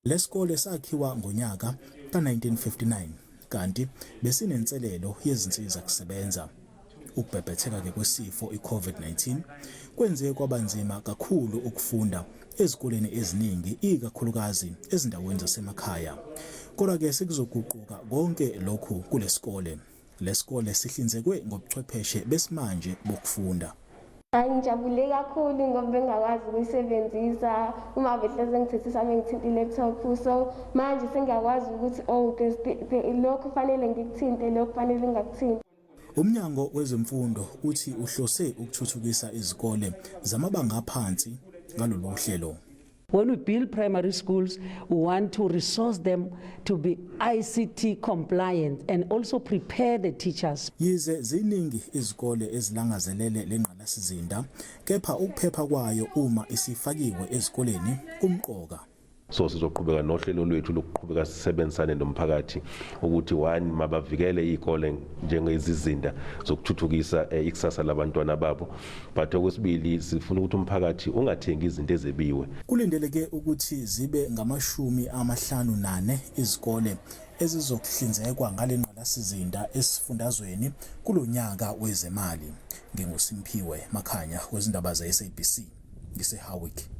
Lesikole sakhiwa ngonyaka ka-1959 kanti besinenselelo yezinsiza kusebenza. Ukubhebhetheka-ke kwesifo i-COVID-19 kwenze kwaba nzima kakhulu ukufunda ezikoleni eziningi ikakhulukazi ezindaweni zasemakhaya. Kodwa-ke sekuzoguquka konke lokhu kulesikole. Lesikole sihlinzekwe ngobuchwepheshe besimanje bokufunda. Hayi ngijabule kakhulu ngoba bengingakwazi ukuyisebenzisa uma behleze ngithethisa bengithinta i-laptop so manje sengiyakwazi ukuthi oh lokhu kufanele ngikuthinte lokhu kufanele ngingakuthinti. Umnyango wezemfundo uthi uhlose ukuthuthukisa izikole zamabanga aphansi ngalolu hlelo. When we build primary schools, we want to resource them to be ICT compliant and also prepare the teachers. Yize ziningi izikole ezilangazelele lengqalasizinda, kepha ukuphepha kwayo uma isifakiwe ezikoleni kumqoka. So sizoqhubeka nohlelo lwethu lokuqhubeka sisebenzisane nomphakathi ukuthi one mabavikele izikole njengezizinda zokuthuthukisa eh, ikusasa labantwana babo but okwesibili sifuna ukuthi umphakathi ungathengi izinto ezebiwe. Kulindeleke ukuthi zibe ngamashumi 54 izikole ezizokuhlinzekwa ngale ngqalasizinda esifundazweni kulo nyaka wezemali. NginguSimphiwe Makhanya wezindaba ze-SABC ngiseHowick.